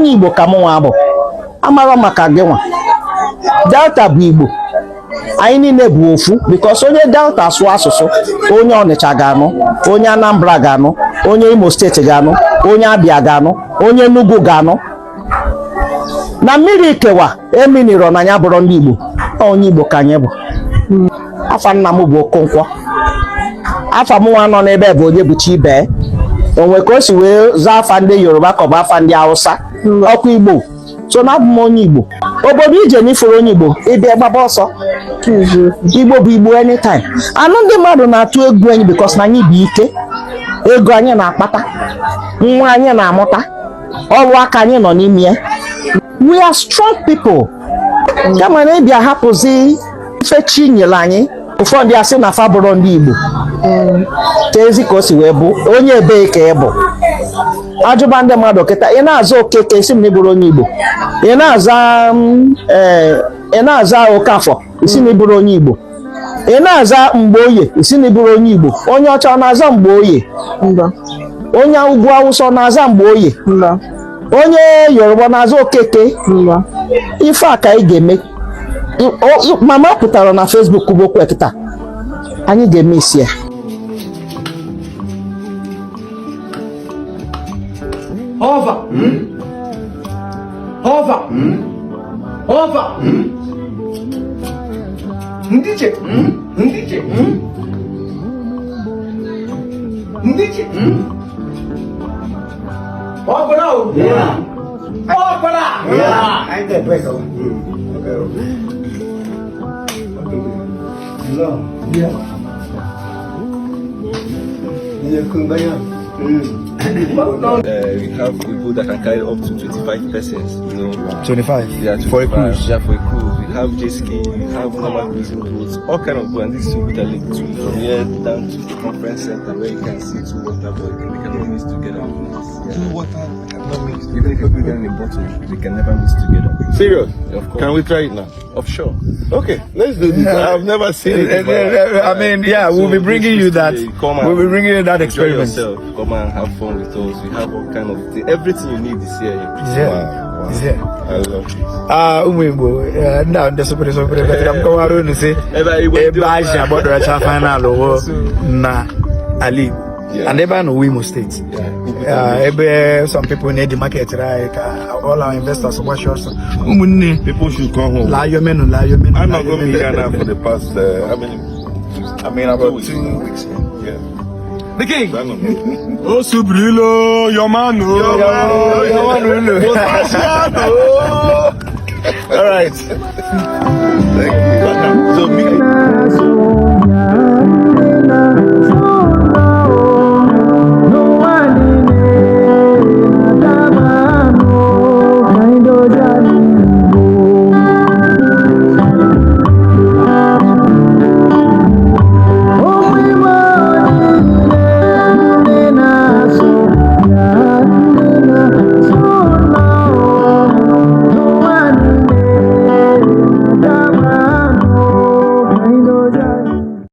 Onye Igbo ka mụ nwa bụ, amara maka gị nwa. Delta bụ Igbo, anyị niile bụ ofu, because onye Delta sụọ asụsụ, onye Ọnịcha ga-anụ, onye Anambra ga-anụ, onye Imo Steeti ga-anụ, onye Abịa ga-anụ, onye Enugu ga-anụ. Na mmiri kewa eminirọ na ya bụrụ ndị Igbo. Onye Igbo ka anyị bụ. Afa nna m bụ Okonkwo. Afa m nwa nọ n'ebe bụ onye bụ Chibe. Onwe ka o si wee zaa afa ndị Yoruba ka ọ bụ afa ndị Hausa, ọkwa Igbo. So na abụ m onye Igbo. Obodo ije n'ifuru onye Igbo, ịbịa gbaba ọsọ. Igbo bụ Igbo anytime. Anụ ndị mmadụ na-atụ egwu anyị because na anyị bụ ike ego anyị na-akpata, nwa anyị na-amụta, ọrụ aka anyị nọ n'ime ya. We are strong people. Kama na ịbịa hapụzi ife chi nyere anyị. Ụfọdụ asị na fa bụrụ ndị Igbo, ka ezi ka o si wee bụ onye ebee ka ị bụ. Ajụba ndị mmadụ kịta, ị na-aza Okeke, isi m na ị bụrụ onye Igbo. Ị na-aza ị na-aza Okafọ, isi na ị bụrụ onye Igbo. Ị na-aza Mgbeoye, isi na ị bụrụ onye Igbo. Onye ọcha ọ na-aza Mgbeoye? Onye ugwu Awụsa ọ na-aza Mgbeoye? Onye Yoruba na-aza Okeke? Ife a ka anyị ga-eme. Mama pụtara na Facebook bụ okwu kịta, anyị ga-eme isi ya. Over. Over. Over. Ndiche. Ndiche. Ndiche. Ọkpara o. Ọkpara. Anyị ga-ebe ka We have a boat that can carry up to 25 persons. 25? Yeah, 25. For a cruise? Yeah, for a cruise. We have jet ski, we have normal cruising boats, all kind of boats. And this is Oguta Lake too. From here down to the conference center where you can see two water, but they cannot mix together. Yeah. Two water cannot mix. Even if you put them in a bottle, they can never mix together. Serious? Of course. Can we try it now? Of sure. Okay, let's do this. I've never seen it in my life. I mean, yeah, we'll be So bringing this you that. Come and We'll be bringing you that enjoy experiment. yourself. Come and have fun with us. We have all kind of everything you need is here. It's here. Wow. It's here. I love this. Ah, ụmụ Igbo, ndị a ndị sopere sopere betara m kọwara unu sị ebe a ji agbadọracha final wụ na ala Igbo and ebe a nọ Imo Steeti. Ebe some people na-edi market anyị ka all our investors gbachi ọsọ, ụmụnne. People should come home. Laayomenu, laayomenu. I'm not going to be here now for the past, how many? I mean, about 2 weeks. 2 weeks. Yeah. The king. I know. O Subrilo, your man. Your man, oh. All right.